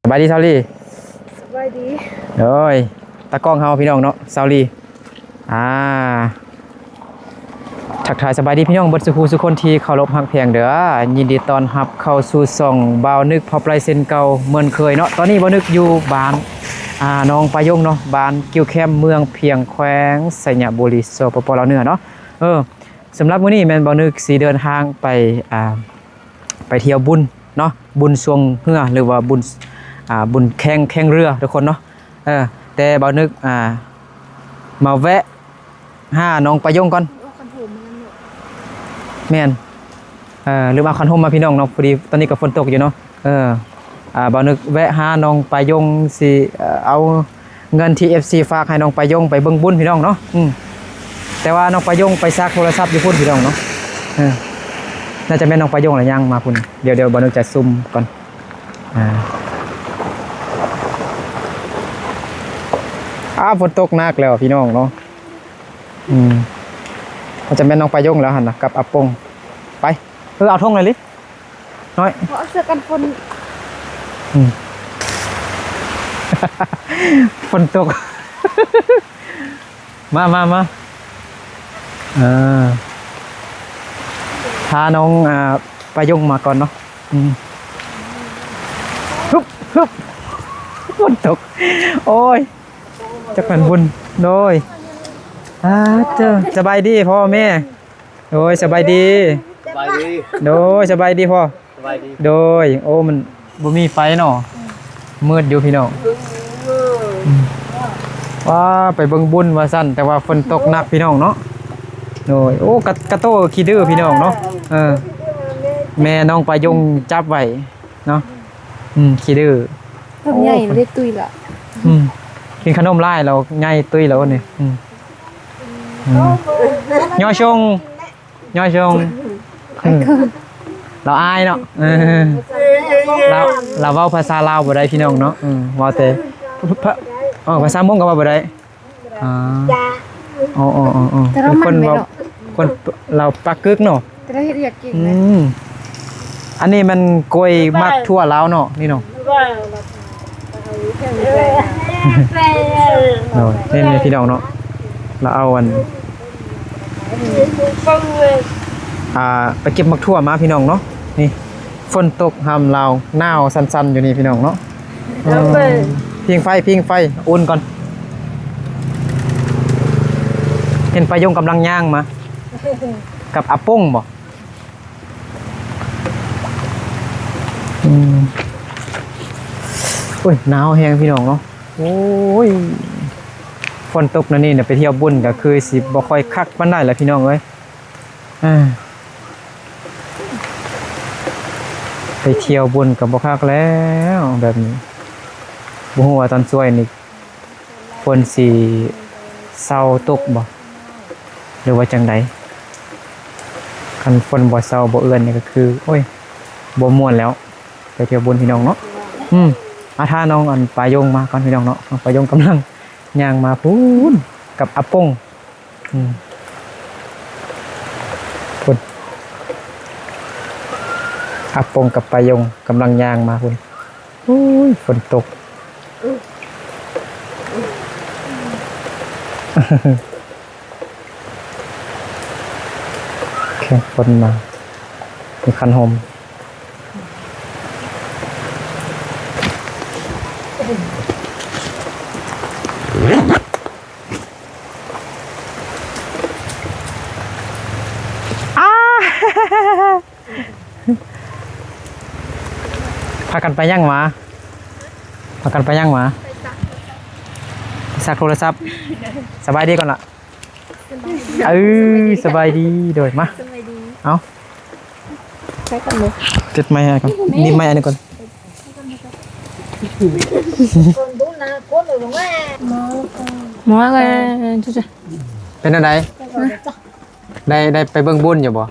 ສະບາຍດີສາວລີ. ສະບາຍດີ. ໂອ້ຍ ຕາກ້ອງເຮົາພີ່ນ້ອງເນາະ ສາວລີ. ອ່າ ທັກທາຍສະບາຍດີພີ່ນ້ອງເບິດສູ່ຜູ້ສູ່ຄົນທີ່ເຄົາລົບຮັກແພງເດີ. ຍິນດີຕ້ອນຮັບເຂົ້າສູ່ຊ່ອງບ່າວນຶກ ພອບໄລເຊັ່ນເກົ່າເໝືອນເຄີຍເນາະ. ຕອນນີ້ບ່າວນຶກຢູ່ບ້ານ ອ່າ ໜອງປາຍົງເນາະ ບ້ານກິ້ວແຄມ ເມືອງພຽງ ແຂວງໄຊຍະບູລີ ສປປ ລາວເໜືອເນາະ. ເອີ ສຳລັບມື້ນີ້ແມ່ນບ່າວນຶກຊິເດີນທາງໄປ ອ່າ ໄປທ່ຽວບຸນເນາະ ບຸນຊ່ວງເຮືອ ຫຼືວ່າບຸນ ອ່າ ບຸນແຂ່ງ ແຂ່ງເຮືອທຸກຄົນເນາະ. ເອີ ແຕ່ບ່າວນຶກ ອ່າ ມາແວະຫານ້ອງປາຍົງກ່ອນ. ເອົາຄັນໂຮມມານຳເນາະ. ແມ່ນ ເອີ ລືມເອົາຄັນໂຮມມາພີ່ນ້ອງເນາະ ພໍດີຕອນນີ້ກໍຝົນຕົກຢູ່ເນາະ. ເອີ ອ່າ ບ່າວນຶກແວະຫານ້ອງປາຍົງ ຊິ ເອີ ເອົາເງິນທີ່ເອັຟຊີຝາກໃຫ້ນ້ອງປາຍົງໄປເບິ່ງບຸນພີ່ນ້ອງເນາະ. ອືມ ແຕ່ວ່ານ້ອງປາຍົງໄປຊາກໂທລະສັບຢູ່ພຸ້ນພີ່ນ້ອງເນາະ. ເອີ ໜ້າຈະແມ່ນນ້ອງປາຍົງລະຍ່າງມາພຸ້ນ. ດຽວ ດຽວບ່າວນຶກຈະຊູມກ່ອນ. ອ່າ ອ້າ ຝົນຕົກໜັກແລ້ວພີ່ນ້ອງເນາະ. ອືມ ໜ້າຈະແມ່ນນ້ອງປາຍົງແລ້ວຫັ້ນນະ ກັບອາປົງ. ໄປ ເອີ ເອົາຖົງເລີຍລິ ນ້ອຍ ເອົາເສື້ອກັນຝົນ. ອືມ ຝົນຕົກ. ມາ ມາ ມາ ເອີ ພານ້ອງ ອ່າ ປາຍົງມາກ່ອນເນາະ. ອືມ ຮຶບ ຮຶບ ຝົນຕົກ. ໂອ້ຍ ຈັກແມ່ນບຸນ. ໂດຍ ອ່າ ເຈົ້າ ສະບາຍດີພໍ່ແມ່. ໂດຍ ສະບາຍດີ. ສະບາຍດີ. ໂດຍ ສະບາຍດີພໍ່. ສະບາຍດີ. ໂດຍ ໂອ້ ມັນບໍ່ມີໄຟເນາະ. ອືມ ມືດຢູ່ພີ່ນ້ອງ. ອືມ ອືມ ວ້າ ໄປເບິ່ງບຸນວ່າຊັ້ນ ແຕ່ວ່າຝົນຕົກໜັກພີ່ນ້ອງເນາະ. ໂດຍ ໂອ້ ກະ ກະໂຕຂີ້ດື້ພີ່ນ້ອງເນາະ. ເອີ ແມ່ນ້ອງປາຍົງຈັບໄວ້ເນາະ. ອືມ ຂີ້ດື້. ໂອ້ ໃຫຍ່ ບໍ່ໄດ້ຕຸ້ຍລະ. ອືມ ກິນຂະໜົມຫຼາຍແລ້ວໃຫຍ່ຕຸ້ຍແລ້ວນີ້. ອືມ ອືມ ຍໍຊົງ ຍໍຊົງ. ລາວອາຍເນາະ. ເອີ ລາວ ລາວເວົ້າພາສາລາວບໍ່ໄດ້ພີ່ນ້ອງເນາະ. ເອີ ເວົ້າແຕ່ ພະ ເອີ ພາສາມົ້ງກໍເວົ້າບໍ່ໄດ້. ອ່າ ໂອ້ ໂອ້ ໂອ້ ໂອ້ ເປັນຄົນເວົ້າ ຄົນລາວປາກກຶກເນາະ. ແຕ່ລາວເຮັດວຽກເກັ່ງ. ອືມ ອັນນີ້ມັນກ້ວຍໝາກຖົ່ວລາວເນາະ ນີ້ເນາະ. ໂອ້ຍ ນີ້ ນີ້ພີ່ນ້ອງເນາະ ລາວເອົາອັນ ອ່າ ໄປເກັບໝາກຖົ່ວມາພີ່ນ້ອງເນາະ. ນີ້ ຝົນຕົກຫ້າມລາວ ໜາວສັ່ນໆຢູ່ນີ້ພີ່ນ້ອງເນາະ. ເອີ ເອີ ພິງໄຟ ພິງໄຟ ອຸ່ນກ່ອນ. ເຫັນປາຍົງກຳລັງຍ່າງມາ ກັບອາປົງບໍ? ອືມ ໂອ້ຍ ໜາວແຮງພີ່ນ້ອງເນາະ. ໂອ້ຍ ຝົນຕົກແນວນີ້ນະ ໄປທ່ຽວບຸນກໍຄືຊິບໍ່ຄ່ອຍຄັກປານໃດລະພີ່ນ້ອງເອີຍ. ອ່າ ໄປທ່ຽວບຸນກໍບໍ່ຄັກແລ້ວແບບນີ້. ບໍ່ຮູ້ວ່າຕອນຊ່ວຍນີ້ ຝົນຊິເຊົາຕົກບໍ່ ຫຼືວ່າຈັ່ງໃດ? ຄັນຝົນບໍ່ເຊົາບໍ່ເອື້ອນນີ້ກໍຄື ໂອ້ຍ ບໍ່ມ່ວນແລ້ວ ໄປທ່ຽວບຸນພີ່ນ້ອງເນາະ. ອືມ ອາ ຖ້ານ້ອງອັນປາຍົງມາກ່ອນພີ່ນ້ອງເນາະ. ນ້ອງປາຍົງກຳລັງຍ່າງມາພຸ້ນກັບອາປົງ. ອືມ ພຸ້ນ ອາປົງກັບປາຍົງກຳລັງຍ່າງມາພຸ້ນ. ໂອ້ຍ ຝົນຕົກ ແຂ່ງຝົນມາ ມີຄັນຮົ່ມ. ອ້າ ພາກັນໄປຫຍັງມາ? ພາກັນໄປຫຍັງມາ? ໄປຊັກໂທລະສັບ. ສະບາຍດີກ່ອນລະ. ເອີ ສະບາຍດີ. ໂດຍ ມາ ສະບາຍດີ. ເອົາ ໃຊ້ກັນເລີຍ. ຕິດໄມໃຫ້ກ່ອນ. ນີ້ໄມອັນນີ້ກ່ອນ. ໝໍ ເປັນແນວໃດ? ໄດ້ ໄດ້ໄປເບິ່ງບຸນຢູ່ບໍ່?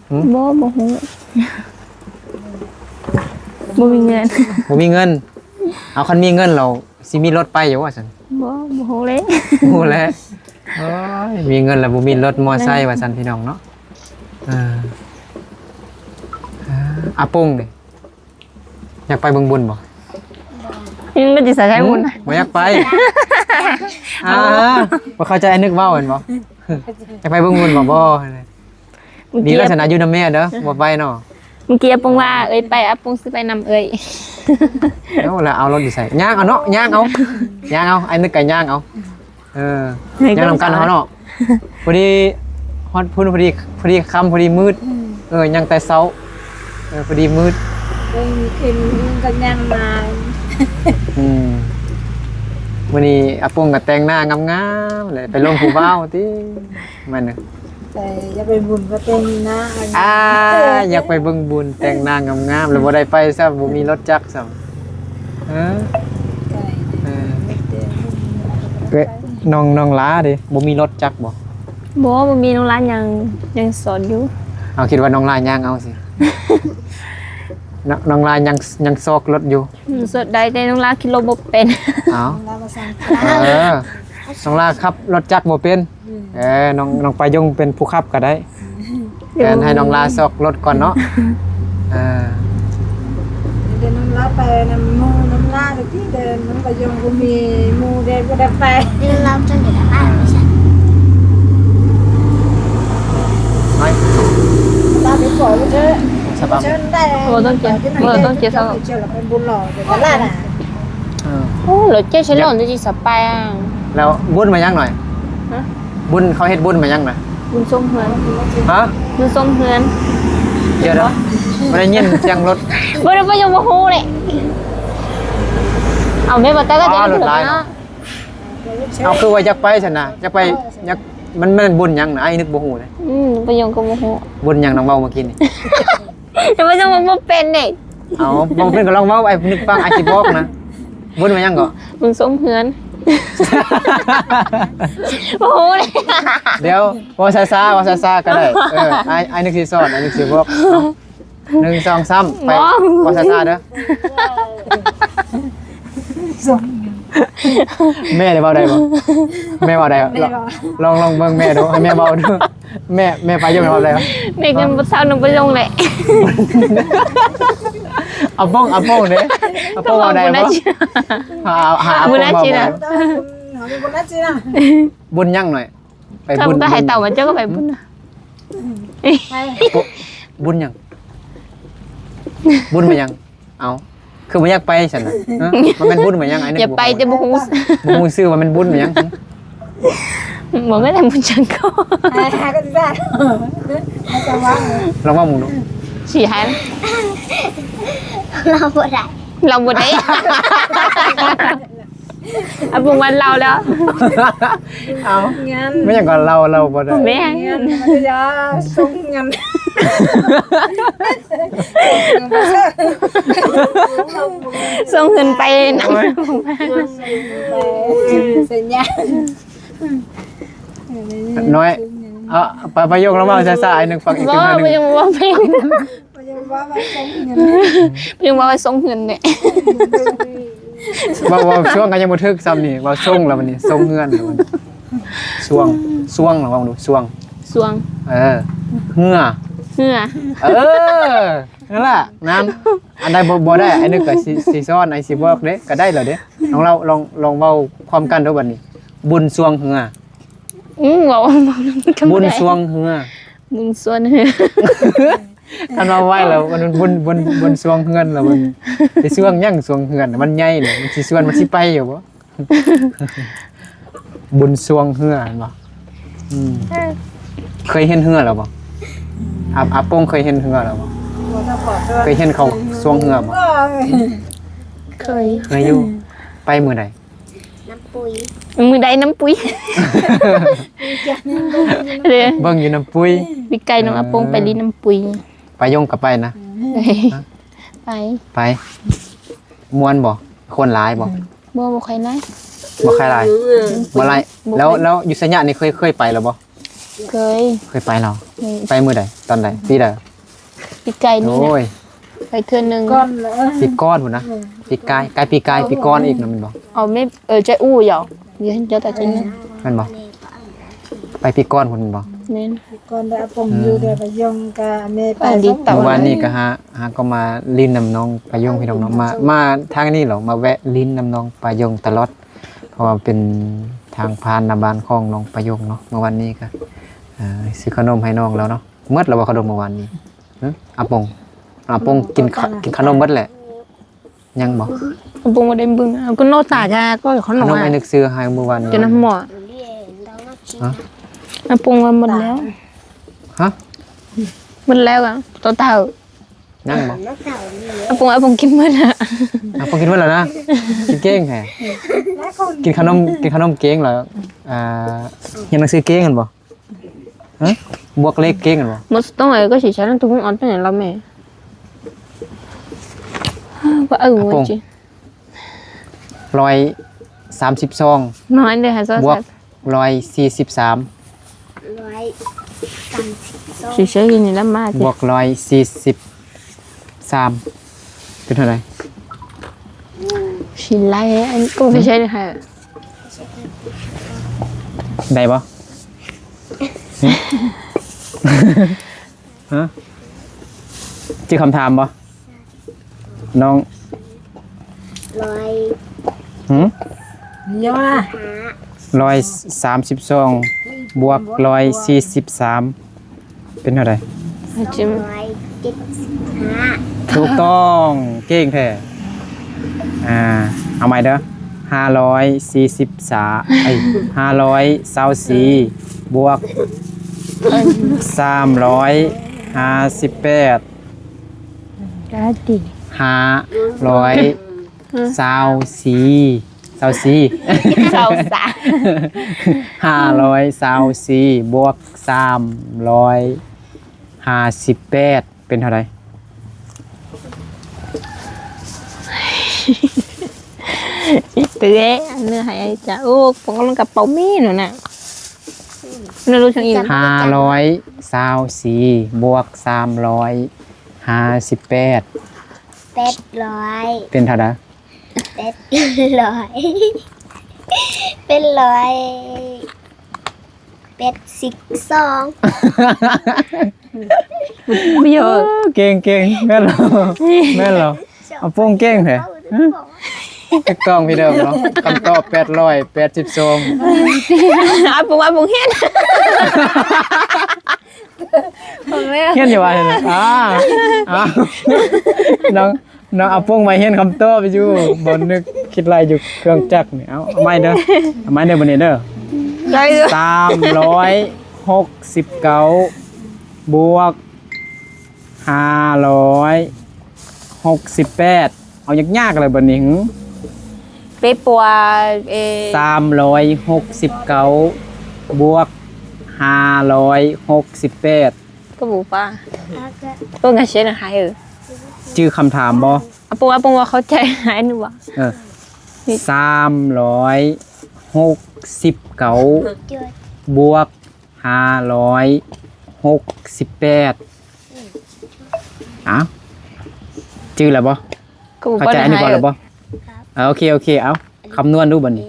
ຫືມ? ບໍ່ ບໍ່ຮູ້ ບໍ່ມີເງິນ ບໍ່ມີເງິນ. ເອົາ ຄັນມີເງິນແລ້ວຊິມີລົດໄປຢູ່ວ່າຊັ້ນ? ບໍ່ ບໍ່ຮູ້ເລີຍ ບໍ່ຮູ້ແຫຼະ. ໂອ້ຍ ມີເງິນແລ້ວບໍ່ມີລົດມໍໄຊວ່າຊັ້ນ ພີ່ນ້ອງເນາະ. ເອີ ອາ ອາປົງເດ ຢາກໄປເບິ່ງບຸນບໍ່? ອືມ ມັນຊິໃສ່ໃສ່ບຸນນະ ບໍ່ຢາກໄປ. ອ່າ ບໍ່ເຂົ້າໃຈ ນຶກເວົ້າແມ່ນບໍ່? ຢາກໄປເບິ່ງບຸນບໍ່? ບໍ່. ດີແລ້ວຊັ້ນນະ ຢູ່ນຳແມ່ເດີ ບໍ່ໄປເນາະ. ເມື່ອກີ້ອາປົງວ່າເອີຍໄປ ອາປົງຊິໄປນຳເອີຍ. ເອົາລະ ເອົາລົດຢູ່ໃສ? ຍ່າງເອົາເນາະ ຍ່າງເອົາ ຍ່າງເອົາ ອ້າຍນຶກກະຍ່າງເອົາ. ເອີ ຍ່າງນຳກັນເຮົາເນາະ. ພໍດີຮອດພຸ້ນ ພໍດີ ພໍດີຄ່ຳ ພໍດີມືດ. ເອີ ຍ່າງແຕ່ເຊົ້າ. ເອີ ພໍດີມືດ ເບິ່ງຂຶ້ນກໍຍ່າງມາ. ອືມ ມື້ນີ້ອາປົງກໍແຕ່ງໜ້າງາມໆເລີຍ ໄປລົມຜູ້ບ່າວຕິ. ແມ່ນ ແຕ່ຢາກໄປບຸນກໍແຕ່ງໜ້າ ອ່າ ຢາກໄປເບິ່ງບຸນ ແຕ່ງໜ້າງາມໆ ແລ້ວບໍ່ໄດ້ໄປຊ້ຳ ບໍ່ມີລົດຈັກຊ້ຳ. ເອີ ເອີ ນ້ອງ ນ້ອງລາເດ ບໍ່ມີລົດຈັກບໍ່? ບໍ່ ບໍ່ມີ ນ້ອງລາຍັງ ຍັງສອນຢູ່. ເຮົາຄິດວ່ານ້ອງລາຍ່າງເອົາຊິ. ນ້ອງ ນ້ອງລາຍັງ ຍັງຊອກລົດຢູ່. ອືມ ສອກໄດ້ ແຕ່ນ້ອງລາຂີ່ລົດບໍ່ເປັນ. ເອົາ ນ້ອງລາບໍ່ຊ່າງ ເອີ ນ້ອງລາຂັບລົດຈັກບໍ່ເປັນ. ອືມ ເອີ ນ້ອງ ນ້ອງປາຍົງເປັນຜູ້ຂັບກໍໄດ້. ແມ່ນ ໃຫ້ນ້ອງລາຊອກລົດກ່ອນເນາະ. ເອີ ເດີນນຳລາໄປນຳໝູ່ນຳລາເດີ ເດີນນຳປາຍົງບໍ່ມີໝູ່ເດ້ ບໍ່ໄດ້ໄປ. ເດີນນຳລາຈົນໄດ້ໄປ. ໄປ ລາໄປຂໍຢູ່ເທີ ສະບາຍ ເຊີນໄດ້. ບໍ່ຕ້ອງເກັບ ບໍ່ຕ້ອງເກັບ ເຈົ້າໄປບຸນຫຼໍ່ ໄປຕະຫຼາດນະ. ເອີ ໂອ້ ລົດເຈົ້າໃຊ້ຫຼອນ ເຈົ້າຊິສະປາຍ. ແລ້ວບຸນມາຫຍັງໜ້ອຍ? ຮະ? ບຸນ ເຂົາເຮັດບຸນມາຫຍັງນະ? ບຸນຊົງເຮືອນ. ຮະ? ບຸນຊົງເຮືອນ. ດຽວນະ ບໍ່ໄດ້ຍິນສຽງລົດ. ບໍ່ໄດ້ ບໍ່ ຍັງບໍ່ຮູ້ເລີຍ. ເອົາແມ່ບໍ່ຕາກໍຈະ ອໍ ລົດຫຼາຍເນາະ. ເອົາ ຄືວ່າຢາກໄປຊັ້ນນະ ຢາກໄປ ຢາກ ມັນ ມັນບຸນຫຍັງນະ? ອ້າຍນຶກບໍ່ຮູ້ເລີຍ. ອືມ ປະໂຫຍກກໍບໍ່ຮູ້. ບຸນຫຍັງ ນ້ອງເວົ້າເມື່ອກີ້ນີ້? ແຕ່ວ່າຍັງບໍ່ເປັນເດ້. ເອົາ ບໍ່ເປັນກໍລອງເວົ້າ ອ້າຍນຶກຟັງ ອ້າຍຊິບອກນະ. ບຸນວ່າຫຍັງເກາະ? ບຸນຊົງເຮືອນ. ບໍ່ຮູ້ເລີຍ. ດຽວ ເວົ້າຊ້າໆ ເວົ້າຊ້າໆກໍໄດ້. ເອີ ອ້າຍ ອ້າຍນຶກຊິສອນ ອ້າຍນຶກຊິບອກເນາະ. ໜຶ່ງ ສອງ ສາມ ໄປ. ບໍ່ ເວົ້າຊ້າໆເດີ. ແມ່ໄດ້ເວົ້າໄດ້ບໍ່? ແມ່ເວົ້າໄດ້ບໍ່? ແມ່ເວົ້າ ລອງ ລອງເບິ່ງແມ່ດູ ໃຫ້ແມ່ເວົ້າດູ. ແມ່ ແມ່ປາຍົງເວົ້າໄດ້ບໍ່? ແມ່ກໍບໍ່ເຊົານຳປາຍົງແຫຼະ. ອາປົງ ອາປົງເດ້ ອາປົງເວົ້າໄດ້ບໍ່? ຫາ ຫາອາປົງເວົ້າບໍ່? ບຸນຫຍັງໜ້ອຍ? ໄປບຸນ ເຈົ້າກໍໃຫ້ເຕົ້າມາ ເຈົ້າກໍໄປບຸນນະ. ບຸນຫຍັງ? ບຸນມາຫຍັງ? ເອົ້າ ຄືບໍ່ຢາກໄປຊັ້ນນະ? ຮະ? ມັນແມ່ນບຸນມາຫຍັງ? ອັນນີ້ ຢາກໄປແຕ່ບໍ່ຮູ້ ບໍ່ຮູ້ຊື່ວ່າແມ່ນບຸນມາຫຍັງ? ບໍ່ແມ່ນບຸນຫຍັງກໍ ລອງເວົ້າເບິ່ງດູ. ຊິໃຫ້ ລາວບໍ່ໄດ້ ລາວບໍ່ໄດ້. ອາປຸງວັນເລົ່າແລ້ວ. ເອົ້າ ງານ ແມ່ນຫຍັງກໍເລົ່າ ເລົ່າບໍ່ໄດ້. ແມ່ນ ງານມັນກໍຢ່າສົ່ງເງິນ ສົ່ງເງິນໄປນຳ ໂອ້ຍ ສັນຍາ ນ້ອຍ. ເອົາ ປະ ປະໂຫຍກລະເວົ້າຊ້າໆ ໃຫ້ໜຶ່ງຟັງອີກ ບໍ່ ເທື່ອໜຶ່ງ ບໍ່ ບໍ່ເປັນ. ປະໂຫຍກວ່າໄວ້ສົ່ງເງິນ ປະໂຫຍກວ່າໄວ້ສົ່ງເງິນແຫຼະ. ເວົ້າ ເວົ້າຊ່ວງກໍຍັງບໍ່ຖືກຊ້ຳນີ້ ເວົ້າສົ່ງແລ້ວບັດນີ້ ສົ່ງເຮືອນແລ້ວບັດນີ້. ຊ່ວງ ຊ່ວງລະເວົ້າດູ ຊ່ວງ ຊ່ວງ ເອີ ເຮືອ ເຮືອ ເອີ ນັ້ນລະ ນັ້ນ ອັນໃດບໍ່ ບໍ່ໄດ້ ອັນນີ້ກໍຊິ ຊິສອນ ໃຫ້ຊິບອກເດ້ ກໍໄດ້ແລ້ວເດ້. ລອງເລົ່າ ລອງ ລອງເວົ້າພ້ອມກັນດູບັດນີ້ ບຸນຊ່ວງເຮືອ. ອືມ ເວົ້າ ບຸນຊ່ວງເຮືອ ບຸນຊ່ວງເຮືອ. ຄັນເວົ້າໄວແລ້ວມັນບຸນ ບຸນ ບຸນຊ່ວງເຮືອນແລ້ວ ມັນຊິຊ່ວງຫຍັງ ຊ່ວງເຮືອນມັນໃຫຍ່ເລີຍ ມັນຊິຊວນ ມັນຊິໄປຢູ່ບໍ່? ບຸນຊ່ວງເຮືອແມ່ນບໍ່? ອືມ ເຄີຍເຫັນເຮືອແລ້ວບໍ່? ອາ ອາປົງເຄີຍເຫັນເຮືອແລ້ວບໍ່? ບໍ່ ເຄີຍເຫັນເຂົາຊ່ວງເຮືອບໍ່? ເຄີຍ ເຄີຍຢູ່. ໄປມື້ໃດ? ນ້ຳປຸຍ ມື້ໃດນ້ຳປຸຍ ເບິ່ງຢູ່ນ້ຳປຸຍ. ປີກາຍນ້ອງອາປົງໄປຫຼິ້ນນ້ຳປຸຍ ປາຍົງກໍໄປນະ. ໄປ ໄປ ມ່ວນບໍ່? ຄົນຫຼາຍບໍ່? ບໍ່ ບໍ່ຄ່ອຍຫຼາຍ ບໍ່ຄ່ອຍຫຼາຍ ບໍ່ຫຼາຍ. ແລ້ວ ແລ້ວຢູ່ໄຊຍະນີ້ເຄີຍ ເຄີຍໄປແລ້ວບໍ່? ເຄີຍ ເຄີຍໄປແລ້ວ. ໄປມື້ໃດ? ຕອນໃດ? ປີໃດ? ປີກາຍນີ້ນະ. ໂອ້ຍ ໄປເທື່ອໜຶ່ງ ປີກ່ອນພຸ້ນນະ. ເອີ ປີກາຍ ກາຍປີກາຍ ເອີ ປີກ່ອນອີກນະ ແມ່ນບໍ່? ເອົາແມ່ ເອີ ໃຈອູ່ເຢາ ເຈົ້າຕາໃຈໜຶ່ງ ແມ່ນບໍ່? ໄປປີກ່ອນພຸ້ນແມ່ນບໍ່? ແມ່ນ ກ່ອນໄດ້ອາປົງຢູ່ແຕ່ປະຍົງກະແມ່ໄປ ເມື່ອວານນີ້ກໍຫາ ຫາກໍມາຫຼິ້ນນຳນ້ອງປະຍົງ ພີ່ນ້ອງເນາະ ມາ ມາທາງນີ້ເນາະ ມາແວະຫຼິ້ນນຳນ້ອງປະຍົງຕະຫຼອດ ເພາະວ່າເປັນທາງຜ່ານໜ້າບ້ານຂອງນ້ອງປະຍົງເນາະ. ເມື່ອວານນີ້ກໍ ເອີ ຊື້ຂະໜົມໃຫ້ນ້ອງແລ້ວເນາະ. ໝົດແລ້ວບໍ່ຂະໜົມເມື່ອວານນີ້? ຫຶ ອາປົງ ອາປົງກິນ ກິນຂະໜົມໝົດແຫຼະ. ຍັງບໍ່? ອາປົງບໍ່ໄດ້ເບິ່ງ ອາປົງໂນຕາຈະກໍຂະໜົມ ຂະໜົມ ອາ ອ້າຍນຶກຊື້ໃຫ້ມື້ວານນີ້ ຈະນຳໝໍ້ ຮະ? ອາປົງວ່າໝົດແລ້ວ ຮະ? ໝົດແລ້ວອະ ໂຕເຕົາ ຍັງບໍ່? ອາປົງ ອາປົງກິນໝົດອະ ອາປົງກິນໝົດແລ້ວນະ ກິນເກັ່ງແທ້. ກິນຂະໜົມ ກິນຂະໜົມເກັ່ງແລ້ວ ອ່າ ຮຽນໜັງສືເກັ່ງຫັ້ນບໍ່? ຮະ? ບວກເລກເກັ່ງແມ່ນບໍ່? ໝົດສະຕັອງເອີຍ ກໍຊິໃຊ້ນັ້ນທຸກມື້ອອນໄປໃຫ້ລາວແມ່ ວ່າເອີ ອາປົງ ຮ້ອຍສາມສິບສອງ ນ້ອຍເດ້ ໃຫ້ຊອດ ບວກຮ້ອຍສີ່ສິບສາມ ຮ້ອຍສາມສິບສອງ ຊິໃຊ້ຢູ່ນີ້ລະມາ ບວກຮ້ອຍສີ່ສິບ ສາມ ເປັນເທົ່າໃດ? ຊິໄລ່ອັນ ໂກໄປໃຊ້ໄດ້ ໄດ້ບໍ່? ຮະ? ຈື່ຄຳຖາມບໍ່? ນ້ອງ ຮ້ອຍ ຫຶ? ຍ້ອນ ຮ້ອຍສາມສິບສອງ ບວກ ຮ້ອຍສີ່ສິບສາມ ເປັນເທົ່າໃດ? ສອງຮ້ອຍເຈັດສິບຫ້າ ຖືກຕ້ອງ ເກັ່ງແທ້. ອ່າ ເອົາໃໝ່ເດີ ຫ້າຮ້ອຍສີ່ສິບສາມ ເອີຍ ຫ້າຮ້ອຍຊາວສີ່ ບວກ ສາມຮ້ອຍຫ້າສິບແປດ ກໍດີ ຫ້າຮ້ອຍຊາວສີ່ ຊາວສີ່ ຊາວສາມ ຫ້າຮ້ອຍຊາວສີ່ ບວກ ສາມຮ້ອຍຫ້າສິບແປດ ເປັນເທົ່າໃດ? ເຕີຍ ເນື້ອໃຫ້ອາຈານ ໂອ້ ປອງລອງກັບເປົາມີໜູນນະ ເນື້ອຮູ້ຈັ່ງອີກ ຫ້າຮ້ອຍຊາວສີ່ ບວກ ສາມຮ້ອຍຫ້າສິບແປດ ແປດຮ້ອຍ ເປັນເທົ່າໃດ? ແປດຮ້ອຍ ເປັນຮ້ອຍ ແປດສິບສອງ ບໍ່ຢອກ ເກັ່ງໆ ແມ່ນແລ້ວ ແມ່ນແລ້ວ ອາປົງເກັ່ງແທ້ ຮະ ຖືກຕ້ອງພີ່ນ້ອງເນາະ ຄຳຕອບ ແປດຮ້ອຍແປດສິບສອງ ອາປົງ ອາປົງຮຽນ ຮຽນຢູ່ວ່າ ອ່າ ອ່າ ນ້ອງ ນ້ອງອາປົງມາຮຽນຄຳຕອບຢູ່ ບໍ່ນຶກຄິດໄລ່ຢູ່ເຄື່ອງຈັກນີ້ ເອົາ ເອົາໃໝ່ເດີ ເອົາໃໝ່ເດີ ບັດນີ້ເດີ ໄດ້ເດີ ສາມຮ້ອຍຫົກສິບເກົ້າ ບວກ ຫ້າຮ້ອຍຫົກສິບແປດ ເອົາຍາກໆ ເລີຍບັດນີ້ ເປປົວ ເອ ສາມຮ້ອຍຫົກສິບເກົ້າ ບວກ ຫ້າຮ້ອຍຫົກສິບແປດ ກໍບໍ່ປາ ເບິ່ງກະເຊັນໃຫ້ ຈື່ຄຳຖາມບໍ່? ອາປົງ ອາປົງວ່າເຂົ້າໃຈໃຫ້ໜູວ່າ ເອີ ສາມຮ້ອຍຫົກສິບເກົ້າ ບວກ ຫ້າຮ້ອຍຫົກສິບແປດ ອ້າວ ຈື່ແລ້ວບໍ່? ເຂົ້າໃຈອັນນີ້ກ່ອນແລ້ວບໍ່? ເອີ ໂອເຄ ໂອເຄ ເອົາ ຄຳນວນດູບັດນີ້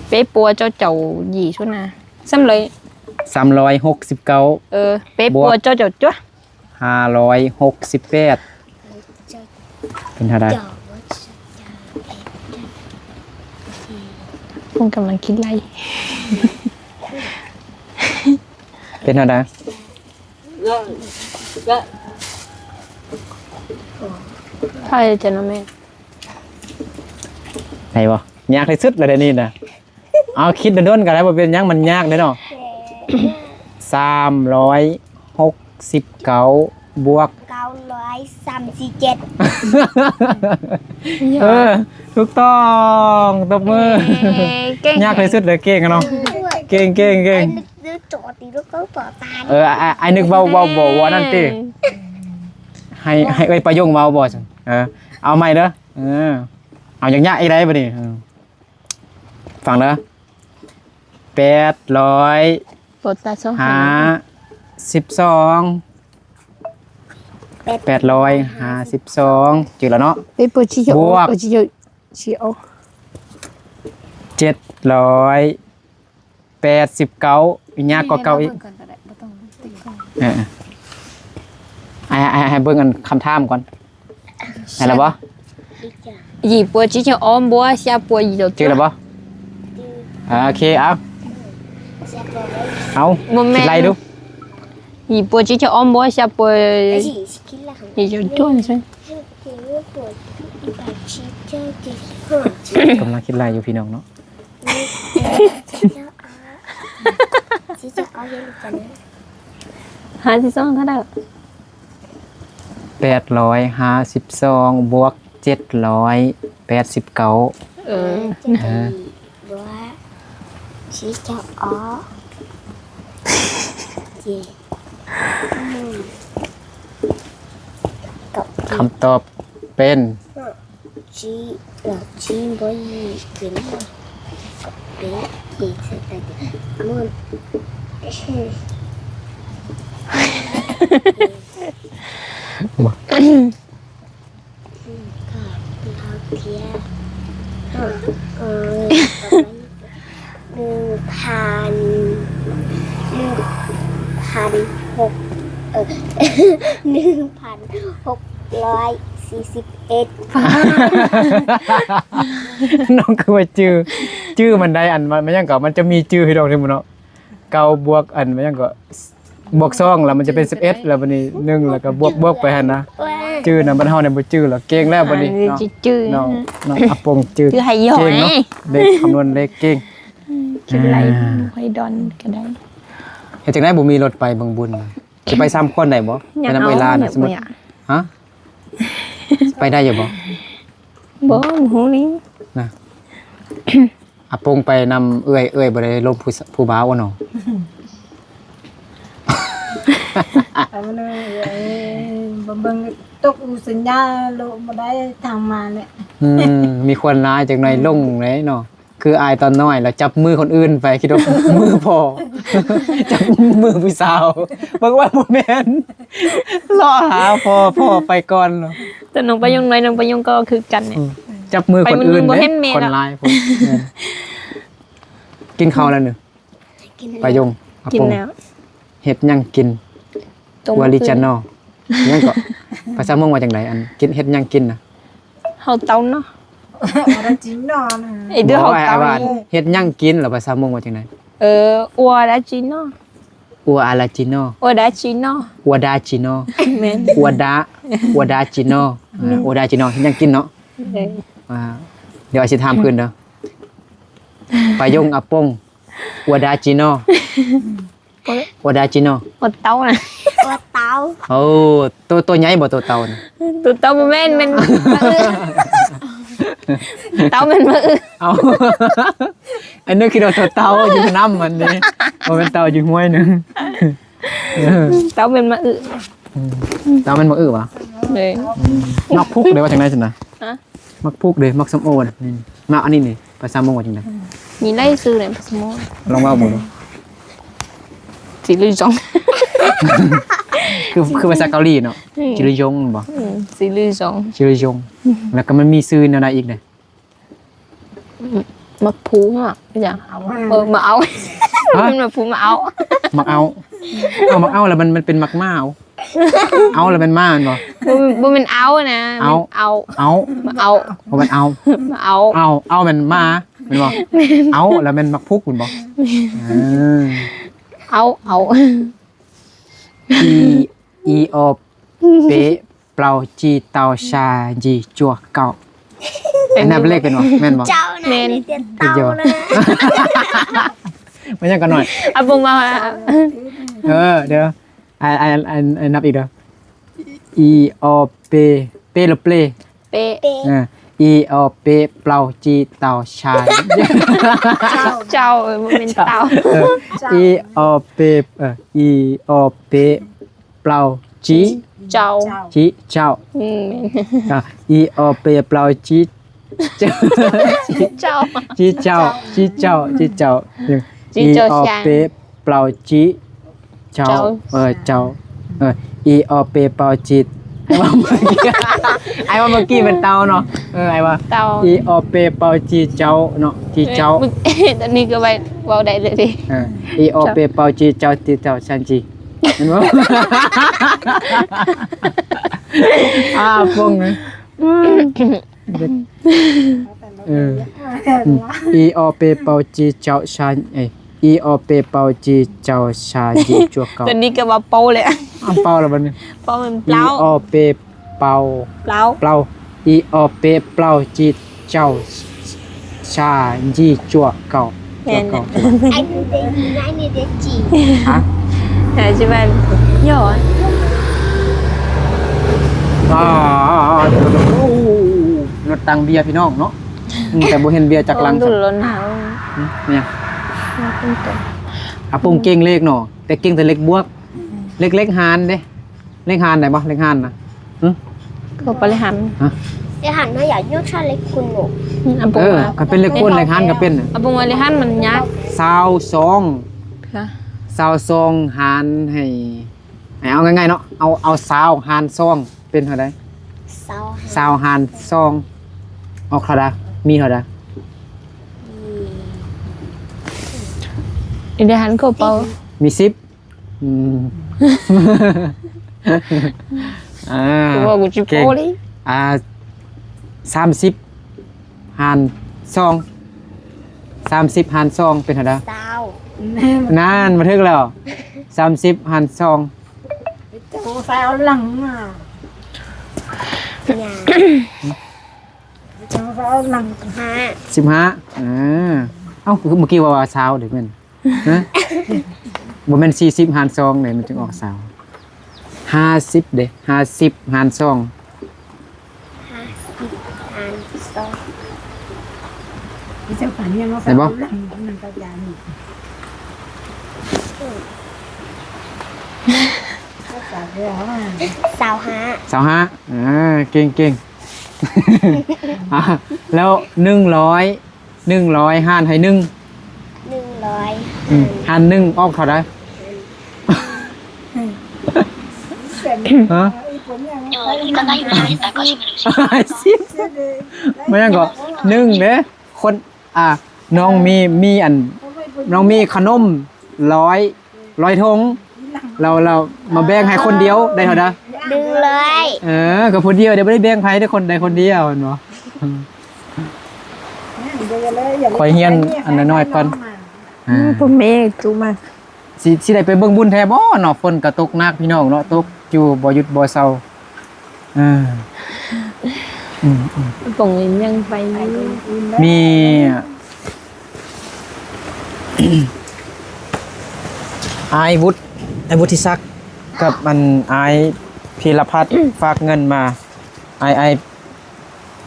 ເປປົວ ເຈາະເຈົ້າ ຢີ ຊຸນາ ສາມຮ້ອຍ ສາມຮ້ອຍຫົກສິບເກົ້າ ເອີ ເປປົວ ເຈາະເຈົ້າ ຫ້າຮ້ອຍຫົກສິບແປດ ເປັນເທົ່າໃດ? ເພິ່ນກຳລັງຄິດໄລ່ ເປັນເທົ່າໃດ? ໃຜຈະນຳແມ່ ໄດ້ບໍ່? ຍາກທີ່ສຸດແລ້ວເດນີ້ນະ. ເອົາ ຄິດດົນໆກໍໄດ້ ບໍ່ເປັນຫຍັງ ມັນຍາກເດ້ເນາະ. ສາມຮ້ອຍຫົກສິບເກົ້າ ບວກ ເກົ້າຮ້ອຍສາມສິບເຈັດ ເອີ ຖືກຕ້ອງ ຕົບມື. ເອີ ເກັ່ງ ຍາກທີ່ສຸດເລີຍ ເກັ່ງເນາະ ເກັ່ງ ເກັ່ງ ເກັ່ງ. ເອີ ອ້າຍ ອ້າຍນຶກເວົ້າ ເວົ້າບໍ່ ເວົ້ານັ້ນຕິ ໃຫ້ ໃຫ້ເອື້ອຍປະຍົງເວົ້າບໍ່ຊັ້ນ. ເອີ ເອົາໃໝ່ເດີ ເອີ ເອົາຍາກໆ ອີກໄດ້ບັດນີ້. ເອີ ຟັງເດີ ແປດຮ້ອຍຫ້າສິບສອງ ແປດຮ້ອຍຫ້າສິບສອງ ຈື່ແລ້ວເນາະ ບວກ ເຈັດຮ້ອຍ ແປດສິບເກົ້າ ຍາກກວ່າເກົ່າອີກ. ເບິ່ງກ່ອນກໍໄດ້ ບໍ່ຕ້ອງຕິດກ່ອນ. ເອີ ໃຫ້ ໃຫ້ ໃຫ້ເບິ່ງອັນຄຳຖາມກ່ອນ. ໄດ້ແລ້ວບໍ່? 二波之前按摩下波一 ຈື່ແລ້ວບໍ່? ອ່າ ໂອເຄ ເອົາ ເອົາ ບໍ່ແມ່ນ ຄິດໄລ່ດູ. 二波之前按摩下波一就断了。 ກຳລັງຄິດໄລ່ຢູ່ພີ່ນ້ອງເນາະ. ຫ້າສິບສອງເທົ່າໃດ? ແປດຮ້ອຍຫ້າສິບສອງ ບວກ ເຈັດຮ້ອຍແປດສິບເກົ້າ. ເອີ ເອີ ຄຳຕອບເປັນ ໜຶ່ງພັນ ໜຶ່ງພັນຫົກ ເອີ ໜຶ່ງພັນຫົກຮ້ອຍສີ່ສິບເອັດ. ນ້ອງຄືວ່າຈື່ ຈື່ມັນໄດ້ ອັນ ມັນ ມັນຫຍັງກໍ ມັນຈະມີຈື່ຢູ່ດອກນີ້ເນາະ. ເກົ້າບວກ ອັນ ມັນຫຍັງກໍ ບວກສອງ ແລ້ວມັນຈະເປັນສິບເອັດ ແລ້ວບັດນີ້ໜຶ່ງ ແລ້ວກໍບວກ ບວກໄປຫັ້ນນະ. ຈື່ນຳ ບັດເຮົານີ້ບໍ່ຈື່ແລ້ວ. ເກັ່ງແລ້ວບັດນີ້ເນາະ ນ້ອງອາປົງຈື່ເກັ່ງເນາະ ເລກຄຳນວນເລກເກັ່ງ. ອືມ ຄິດໄລ່ ອ່າ ບໍ່ຄ່ອຍດອນກໍໄດ້. ເຮັດຈັ່ງໃດບໍ່ມີລົດໄປເບິ່ງບຸນ? ຊິໄປສາມຄົນໄດ້ບໍ່? ໄປນຳເອື້ອຍຫຼານນະ ສົມມຸດ ຮະ ໄປໄດ້ຢູ່ບໍ່? ບໍ່ ບໍ່ຮູ້ນີ້ນະ. ອາປົງໄປນຳເອື້ອຍ ເອື້ອຍບໍ່ໄດ້ລົມຜູ້ ຜູ້ບ່າວເນາະ. ເອົາເນາະ ເອີ ບໍ່ເບິ່ງຕົກອຸສັນຍາໂລະບໍ່ໄດ້ທາງມາແຫຼະ. ອືມ ມີຄົນຫຼາຍ ຈັກໜ້ອຍ ອືມ ລົງເດ້ເນາະ. ຄືອາຍຕອນນ້ອຍ ແລ້ວຈັບມືຄົນອື່ນໄປ ຄິດວ່າມືພໍ່ ຈັບມືຜູ້ສາວ ເບິ່ງວ່າບໍ່ແມ່ນ ເລາະຫາພໍ່ ພໍ່ໄປກ່ອນ. ແຕ່ນ້ອງປາຍົງນ້ອຍ ນ້ອງປາຍົງກໍຄືກັນນີ້ ອືມ ຈັບມືຄົນອື່ນເດ້ ຄົນຫຼາຍພຸ້ນ. ເອີ ກິນເຂົ້າແລ້ວນີ້? ປາຍົງ ອາປົງ ເຮັດຫຍັງກິນ? ອາລິຈານໍ ຫຍັງເກາະ? ພາສາມົ້ງວ່າຈັ່ງໃດ? ອັນ ກິນ ເຮັດຫຍັງກິນນະ? ເຮົາເຕົາເນາະ ອາລາຈີນໍ ເອີ ເຮັດຫຍັງກິນ ແລ້ວພາສາມົ້ງວ່າຈັ່ງໃດ? ເອີ ອາລາຈີນໍ ອາລາຈີນໍ ອາລາຈີນໍ ອາລາຈີນໍ ແມ່ນ ອາລາ ອາລາຈີນໍ ເອີ ອາລາຈີນໍ ເຮັດຫຍັງກິນເນາະ. ເອີ ອ່າ ດຽວອ້າຍຊິຖາມຄືນເດີ ປາຍົງ ອາປົງ ອາດາຈີນໍ ອາດາຈີນໍ ໂອເຕົານະ ໂອເຕົາ ໂອ້ ໂຕ ໂຕໃຫຍ່ບໍ່ໂຕເຕົານະ? ໂຕເຕົາບໍ່ແມ່ນ ແມ່ນ ເຕົາແມ່ນມະອຶ ເອົາ ອັນນີ້ຄິດວ່າໂຕເຕົາຢູ່ນ້ຳມັນເດ້ ບໍ່ແມ່ນເຕົາຢູ່ຫ້ວຍໜຶ່ງ ເຕົາແມ່ນມະອຶ ອືມ ເຕົາແມ່ນມະອຶຫວາ? ເດ້ ອືມ ໝາກພຸກເດ້ວ່າຈັ່ງໃດຊັ້ນນະ? ຮະ? ໝາກພຸກເດ້ ໝາກສົ້ມໂອນະ ນີ້ ໝາກອັນນີ້ນີ້ ພາສາມົ້ງວ່າຈັ່ງໃດ? ມີຫຼາຍຊື່ເດ້ພາສາມົ້ງ ລອງເວົ້າເບິ່ງດູ ຈີລືຢອງ ຄື ຄືພາສາເກົາຫຼີເນາະ ອືມ ຈີລືຢອງແມ່ນບໍ່? ອືມ ຈີລືຢອງ ຈີລືຢອງ ອືມ ແລ້ວກໍມັນມີຊື່ແນວໃດອີກເດ້? ໝາກພູເນາະ ຄືຫຍັງ? ເອົາ ເອີ ມາເອົາ ຮະ? ມັນໝາກພູມາເອົາ ໝາກເອົາ ເອົາ ໝາກເອົາແລ້ວມັນ ມັນເປັນໝາກມ້າເອົາ ເອົາແລ້ວແມ່ນມ້າແມ່ນບໍ່? ບໍ່ ບໍ່ແມ່ນເອົານະ ເອົາ ເອົາ ເອົາ ມາເອົາ ບໍ່ແມ່ນເອົາ ມາເອົາ ເອົາ ເອົາແມ່ນມ້າແມ່ນບໍ່? ແມ່ນ ເອົາແລ້ວແມ່ນໝາກພຸກແມ່ນບໍ່? ແມ່ນ ເອີ ເອົາ ເອົາ ອີ ອີ ອໍ ເປ ເປົ່າ ຈີ ເຕົາ ຊາ ຈີ ຈົວ ເກົາ ອັນນັບເລກເປັນບໍ່? ແມ່ນບໍ່? ເຈົ້ານະ ແມ່ນ ມີແຕ່ເຕົານະ ມັນຍັງກໍໜ້ອຍ ອາບຸງມາ ເອີ ດຽວ ໄອ້ ໄອ້ ໄອ້ ໄອ້ນັບອີກເດີ ອີ ອໍ ເປ ເປ ຫຼື ເປ? ເປ ເອີ ອີ ອໍ ເປ ເປົ່າ ຈີ ເຕົາ ຊາ ເຈົ້າ ເຈົ້າ ເອີ ບໍ່ແມ່ນເຕົາ ເອີ ອີ ອໍ ເປ ເອີ ອີ ອໍ ເປ ເປົ່າ ຈີ ເຈົ້າ ຈີ ເຈົ້າ ອືມ ແມ່ນ ອ່າ ອີ ອໍ ເປ ເປົ່າ ຈີ ເຈົ້າ ຈີ ເຈົ້າ ຈີ ເຈົ້າ ຈີ ເຈົ້າ ຈີ ເຈົ້າ ຈີ ເຈົ້າ ອີ ອໍ ເປ ເປົ່າ ຈີ ເຈົ້າ ເຈົ້າ ເອີ ເຈົ້າ ເອີ ອີ ອໍ ເປ ເປົ່າ ຈີ ອ້າຍວ່າເມື່ອກີ້ເປັນເຕົາເນາະ. ເອີ ອ້າຍວ່າ ເຕົາ ອີອໍເປເປົາຈີເຈົ້າເນາະ ຈີເຈົ້າ. ເອີ ຕອນນີ້ກໍໄວ້ເວົ້າໄດ້ເລີຍເດ້. ເອີ ອີອໍເປເປົາຈີເຈົ້າ ຈີເຈົ້າຊານຈີ ແມ່ນບໍ່? ອາ ປົງເລີຍ. ເອີ ອີອໍເປເປົາຈີເຈົ້າຊາ ເອີຍ ອີອໍເປເປົາຈີເຈົ້າຊາຈີຈົວເກົາ. ຕອນນີ້ກໍວ່າເປົາແຫຼະ ເອົາເປົາແລ້ວບັດນີ້. ເປົາແມ່ນເປົ່າ ອີອໍເປເປົາ ເປົ່າ ເປົ່າ ອີອໍເປເປົາຈີເຈົ້າຊາຈີຈົວເກົາ. ແມ່ນ ຈົວເກົາ. ອັນນີ້ເດຈີ ອັນນີ້ເດຈີ ຮະ? ແຕ່ຊິວ່າຫຍໍ້ ອ່າ ລົດຕັງເບຍພີ່ນ້ອງເນາະ. ອືມ ແຕ່ບໍ່ເຫັນເບຍຈັກຫຼັງ. ໂອ້ ລົດເຮົາ ຫຶ ແມ່ນຫຍັງ? ອາປົງເກັ່ງເລກເນາະ ແຕ່ເກັ່ງແຕ່ເລກບວກ. ເລກ ເລກຫານເດ້ ເລກຫານໄດ້ບໍ່? ເລກຫານນະ ຫຶ ກໍບໍ່ໄດ້ຫານ ຮະ? ເລກຫານເຮົາຢາກຍົກໃສ່ເລກຄູນເນາະ. ອືມ ອາປົງ ເອີ ວ່າ ຄັນເປັນເລກຄູນເລກຫານກໍເປັນນະ. ອາປົງວ່າເລກຫານມັນຍາກ. ຊາວສອງ ຊາວສອງຫານໃຫ້ ໃຫ້ເອົາງ່າຍໆເນາະ ເອົາ ເອົາຊາວຫານສອງ ເປັນເທົ່າໃດ? ຊາວຫານສອງ ອອກເທົ່າໃດ? ມີເທົ່າໃດ? ມີ ເດ ຫັນເຂົ້າເປົາ ມີສິບ. ອືມ ອ່າ ເວົ້າກູຊິໂປ້ເລີຍ. ອ່າ ສາມສິບຫານສອງ ສາມສິບຫານສອງເປັນເທົ່າໃດ? ຊາວ. ນັ້ນ ມາຖືກແລ້ວ. ສາມສິບຫານສອງ ໄປເຈົ້າສາວຫຼັງມາ ເຈົ້າສາວຫຼັງ ສິບຫ້າ ສິບຫ້າ. ອ່າ ເອົ້າ ເມື່ອກີ້ວ່າ ວ່າຊາວເດ ແມ່ນ ຮະ? ບໍ່ແມ່ນສີ່ສິບຫານສອງເດ ມັນຈຶ່ງອອກຊາວ. ຫ້າສິບເດ ຫ້າສິບຫານສອງ ຫ້າສິບຫານສອງ ໄດ້ບໍ່? ຊາວຫ້າ ຊາວຫ້າ. ອ່າ ເກັ່ງໆ. ອ່າ ແລ້ວໜຶ່ງຮ້ອຍ ໜຶ່ງຮ້ອຍຫານໃຫ້ໜຶ່ງ ໜຶ່ງຮ້ອຍ ອືມ ຫານໜຶ່ງອອກເທົ່າໃດ? ຮະ? ຫ້າສິບ ແມ່ນຫຍັງເກາະ? ໜຶ່ງເດ້ ຄົນ ອ່າ ນ້ອງມີ ມີອັນ ນ້ອງມີຂະໜົມຮ້ອຍ ຮ້ອຍຖົງ ລາວ ລາວມາແບ່ງໃຫ້ຄົນດຽວໄດ້ເທົ່າໃດ? ໜຶ່ງຮ້ອຍ. ເອີ ກໍຜູ້ດຽວເດ້ ບໍ່ໄດ້ແບ່ງໃຜເດ້ ຄົນໃດຄົນດຽວແມ່ນບໍ່? ຂ້ອຍຮຽນອັນນ້ອຍໆກ່ອນ. ອ່າ ອືມ ພໍ່ແມ່ຈຸມາ ຊິ ຊິໄດ້ໄປເບິ່ງບຸນແທ້ບໍ່ເນາະ? ຝົນກໍຕົກໜັກພີ່ນ້ອງເນາະ ຕົກຢູ່ບໍ່ຢຸດບໍ່ເຊົາ. ເອີ ອືມໆ ປົງຍັງໄປ ມີ ອ້າຍວຸດ ອ້າຍວຸດທິສັກ ກັບອັນອ້າຍພີລະພັດ ຝາກເງິນມາ ອ້າຍ ອ້າຍ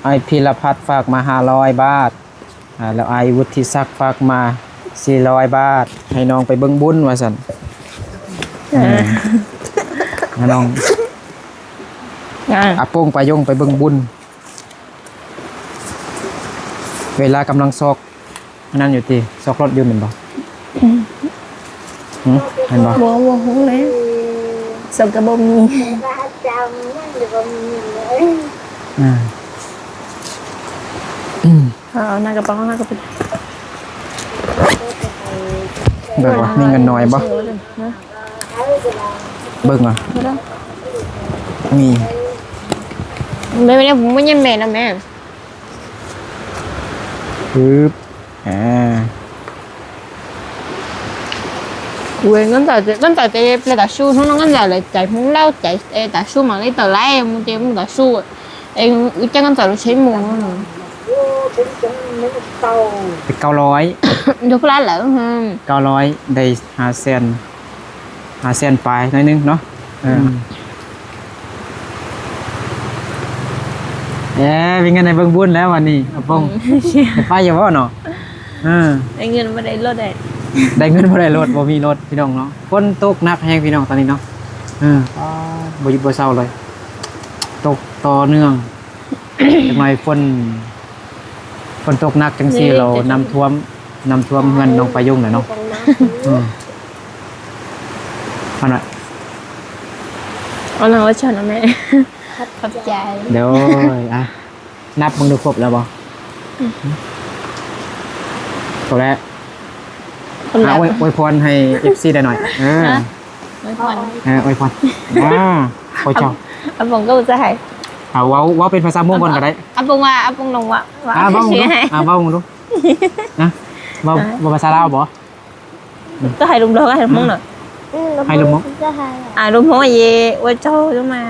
ອ້າຍພີລະພັດຝາກມາຫ້າຮ້ອຍບາດ ອ່າ ແລ້ວອ້າຍວຸດທິສັກຝາກມາສີ່ຮ້ອຍບາດ ໃຫ້ນ້ອງໄປເບິ່ງບຸນວ່າຊັ້ນ. ເອີ ໃຫ້ນ້ອງ ອ່າ ອາປົງປາຍົງໄປເບິ່ງບຸນ ເວລາກຳລັງຊອກ ອັນນັ້ນຢູ່ຕິ ຊອກລົດຢູ່ແມ່ນບໍ່? ອືມ ຫຶ ແມ່ນບໍ່? ບໍ່ ບໍ່ຮູ້ເລີຍ ເຊິ່ງກໍບໍ່ມີ ອ່າ ອືມ ເອົາໜ້າກະເປົາ ເອົາໜ້າກະເປົາ ເບິ່ງວ່າມີເງິນໜ້ອຍບໍ່? ເບິ່ງວ່າມີ ແມ່ ແມ່ ແມ່ ແມ່ ອືບ ອ່າ Ui, ngăn tải, ngăn tải tê, play tả su, không, ngăn tải lại chạy mũ lau, chạy, ê, tả su mà lấy tờ lái, mua tê, mua tả su. Ê, ui, chắc ngăn tải nó sẽ mua. ເປັນເກົ້າຮ້ອຍ Được lá lỡ ha. ເກົ້າຮ້ອຍ ໄດ້ຫ້າແສນ ຫ້າແສນປາຍໜ້ອຍໜຶ່ງເນາະ. ເອີ ອືມ ເອີ ມີເງິນໃຫ້ເບິ່ງບຸນແລ້ວວັນນີ້ ອາປົງ. ອືມ ໄດ້ໄປຢູ່ບໍ່ເນາະ? ເອີ ໄດ້ເງິນບໍ່ໄດ້ລົດໄດ້ ໄດ້ເງິນບໍ່ໄດ້ລົດ ບໍ່ມີລົດພີ່ນ້ອງເນາະ. ຝົນຕົກໜັກແຮງພີ່ນ້ອງຕອນນີ້ເນາະ. ເອີ ອໍ ບໍ່ຢຸດບໍ່ເຊົາເລີຍ ຕົກຕໍ່ເນື່ອງ. ຈັກໜ່ອຍຝົນ ຝົນຕົກໜັກຈັ່ງຊີ້ ນີ້ ແລ້ວນ້ຳຖ້ວມ ນ້ຳຖ້ວມເຮືອນນ້ອງປາຍຸງແຫຼະເນາະ. ອືມ ອັນນັ້ນ ເອົານັ່ງລະຊັ້ນນະແມ່. ຂອບໃຈ. ໂດຍ ອ່ະ ນັບເບິ່ງດູ ຄົບແລ້ວບໍ່? ອືມ ຄົບແລ້ວ. ຄົບແລ້ວ. ອ່ະ ອວຍ ອວຍພອນໃຫ້ເອັຟຊີໄດ້ໜ້ອຍ. ເອີ ຮະ? ອວຍພອນ. ເອີ ອວຍພອນ. ອ່າ ໂອ້ເຈົ້າ ອາປົງກໍບໍ່ຈະໃຫ້. ອ່າ ເວົ້າ ເວົ້າເປັນພາສາມົ້ງກ່ອນກໍໄດ້. ອາປົງວ່າ ອາປົງລົງວ່າ ອ່າ ເວົ້າເບິ່ງດູ. ອ່າ ເວົ້າເບິ່ງດູ. ນະ ເວົ້າ ອ່າ ເວົ້າພາສາລາວບໍ່? ຈະໃຫ້ລົງບລັອກ ໃຫ້ລົງມົ້ງເນາະ. ອືມ ໃຫ້ລົງມົ້ງ. ອ່າ ລົງມົ້ງເຢ ອວຍເຈົ້າຈະມາ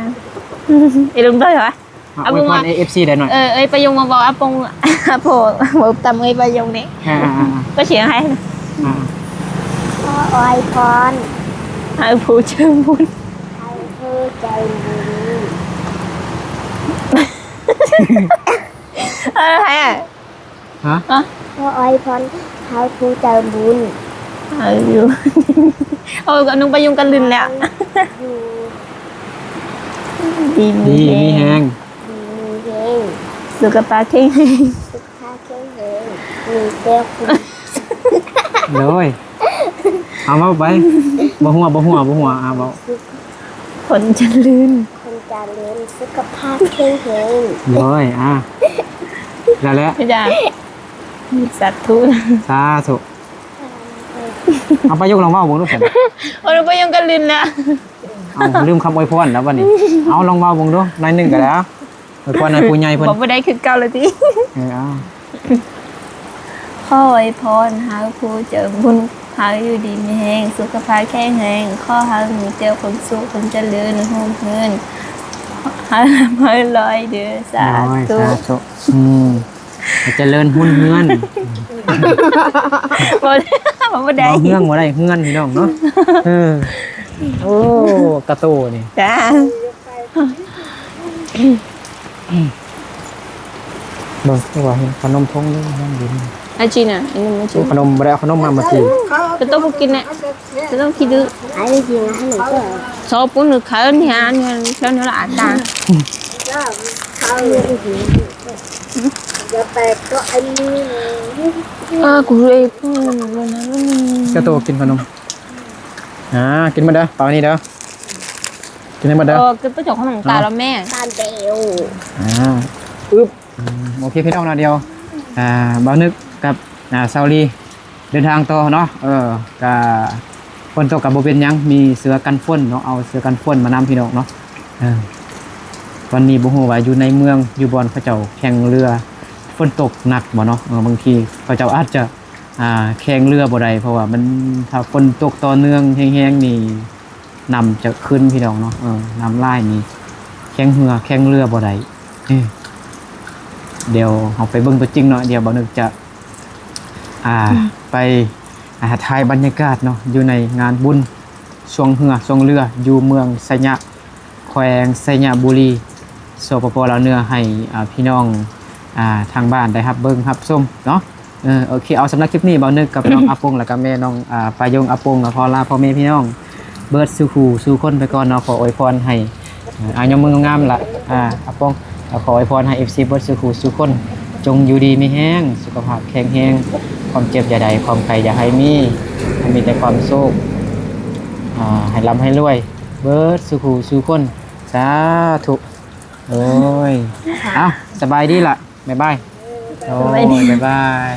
ເອ ລົງບລັອກຫວາ? ອ່າ ອາ ອວຍພອນ ເອັຟຊີໄດ້ໜ້ອຍ. ເອີ ເອີຍປາຍົງມາບອກອາປົງ ອາໂພ ເວົ້າຕາມເອີຍປາຍົງນີ້. ອ່າໆໆ ກໍສຽງໃຫ້. ອ່າ ຂໍອວຍພອນ ໃຫ້ຜູ້ໃຈບຸນ ໃຫ້ຜູ້ໃຈບຸນ. ເອີ ໃຫ້ ຮະ? ຂໍອວຍພອນໃຫ້ຜູ້ໃຈບຸນ ເອົາຢູ່ ເອົາ ນ້ອງປາຍຸງກັນລຶນແລ້ວ ຢູ່ດີມີແຮງ ດີມີແຮງ ດີມີແຮງ ສຸຂະພາບແຂງແຮງ ສຸຂະພາບແຂງແຮງ ມີແຕ່ຄົນ ໂດຍ ເອົາ ເວົ້າໄປ ບໍ່ຫົວ ບໍ່ຫົວ ບໍ່ຫົວ ອ່າ ເວົ້າ ຄົນຈະລື່ນ ຄົນຈະລື່ນ ສຸຂະພາບແຂງແຮງ ໂດຍ ອ່າ ແລ້ວແຫຼະ ສາທຸ ສາທຸ ເອົາ ປາຍຸງລອງເວົ້າເບິ່ງດູຊັ້ນ ໂອ້ຍ ປາຍຸງກໍລືມແລ້ວ ເອົາ ລືມຄຳອວຍພອນແລ້ວບັດນີ້ ເອົາ ລອງເວົ້າເບິ່ງດູໜ້ອຍໜຶ່ງກໍໄດ້ ອວຍພອນໃຫ້ຜູ້ໃຫຍ່ເພິ່ນ ເວົ້າບໍ່ໄດ້ຄືເກົ່າແລ້ວຕິ ເອີ ເອົາ ຂໍອວຍພອນໃຫ້ຜູ້ໃຈບຸນ ໃຫ້ຢູ່ດີມີແຮງ ສຸຂະພາບແຂງແຮງ ຂໍໃຫ້ມີແຕ່ຄວາມສຸກ ຄວາມຈະເລີນ ຮຸ່ງເຮືອງ ໃຫ້ລ່ຳໃຫ້ລວຍເດີ ສາທຸ ໂດຍ ສາທຸ ອືມ ໃຫ້ຈະເລີນຮຸ່ງເຮືອງ ບໍ່ ເວົ້າບໍ່ໄດ້ ເວົ້າເຮືອງບໍ່ໄດ້ ເຮືອນ ພີ່ນ້ອງເນາະ ເອີ ໂອ້ ກະໂຕນີ້ ຈ້າ ເບິ່ງ ວ່າເຫັນຂະໜົມຖົງນີ້ຍັງຢູ່ນີ້ ອາຈີນະ ອັນນີ້ມັນຈີ ໂອ້ ຂະໜົມ ບໍ່ໄດ້ເອົາຂະໜົມມາເມື່ອກີ້ ກະໂຕບໍ່ກິນນະ ກະໂຕຂີ້ດື້ ອັນນີ້ຈີນະ ອັນນີ້ກໍຊອບປຸ້ນ ຫຼື ເຂົາເອີ້ນຫຍັງ ແຖວນີ້ລະອາດຕາ ອ່າ ກູເອ ກະໂຕກິນຂະໜົມ ອ່າ ກິນໝົດເດີ ເອົາອັນນີ້ເດີ ກິນໃຫ້ໝົດເດີ ເອີ ກິນໄປສອງຂະໜົມຕາແລ້ວແມ່ ຕາແດວ ອ່າ ອຶບ ອືມ ໂອເຄ ພີ່ນ້ອງເນາະ ດຽວ ອ່າ ບ່າວນຶກກັບ ອ່າ ສາວລີ ເດີນທາງຕໍ່ເນາະ ເອີ ກະຝົນຕົກກະບໍ່ເປັນຫຍັງ ມີເສື້ອກັນຝົນເນາະ ເອົາເສື້ອກັນຝົນມານຳ ພີ່ນ້ອງເນາະ ເອີ ຕອນນີ້ບໍ່ຮູ້ວ່າຢູ່ໃນເມືອງ ຢູ່ບ່ອນເຂົາເຈົ້າແຂ່ງເຮືອ ຝົນຕົກໜັກບໍ່ເນາະ ເອີ ບາງທີເຂົາເຈົ້າອາດຈະ ອ່າ ແຂ່ງເຮືອບໍ່ໄດ້ ເພາະວ່າມັນ ຖ້າຝົນຕົກຕໍ່ເນື່ອງແຮງໆນີ້ ນ້ຳຈະຂຶ້ນ ພີ່ນ້ອງເນາະ ເອີ ນ້ຳຫຼາຍນີ້ ແຂ່ງເຮືອ ແຂ່ງເຮືອບໍ່ໄດ້ ເອີ ດຽວເຮົາໄປເບິ່ງຕົວຈິງເນາະ ດຽວບ່າວນຶກຈະ ອ່າ ອືມ ໄປ ອ່າ ຖ່າຍບັນຍາກາດເນາະ ຢູ່ໃນງານບຸນຊ່ວງເຮືອ ຊ່ວງເຮືອ ຢູ່ເມືອງໄຊຍະ ແຂວງໄຊຍະບູລີ ສປປ ລາວເໜືອ ໃຫ້ ອ່າ ພີ່ນ້ອງ ອ່າ ທາງບ້ານໄດ້ຮັບເບິ່ງຮັບຊົມເນາະ ເອີ ໂອເຄ ເອົາ ສຳລັບຄລິບນີ້ ບ່າວນຶກກັບນ້ອງອາປົງ ແລ້ວກໍແມ່ນ້ອງ ອ່າ ປາຍົງ ອາປົງ ກໍຂໍລາພໍ່ແມ່ພີ່ນ້ອງເບິດສູ່ຜູ້ສູ່ຄົນໄປກ່ອນເນາະ ຂໍອວຍພອນໃຫ້ ອ່າ ຍົກມືງາມໆລະ ອ່າ ອາປົງ ກໍຂໍອວຍພອນໃຫ້ເອັຟຊີເບິດສູ່ຜູ້ສູ່ຄົນ ຈົ່ງຢູ່ດີມີແຮງ ສຸຂະພາບແຂງແຮງ ຄວາມເຈັບຢ່າໄດ້ ຄວາມໄຂ້ຢ່າໃຫ້ມີ ໃຫ້ມີແຕ່ຄວາມໂຊກ ອ່າ ໃຫ້ລ່ຳໃຫ້ລວຍ ເບິດສູ່ຜູ້ສູ່ຄົນ ສາທຸ ໂອ້ຍ ເອົ້າ ສະບາຍດີລະ ບາຍບາຍ ໂອ້ຍ ສະບາຍດີ ບາຍບາຍ.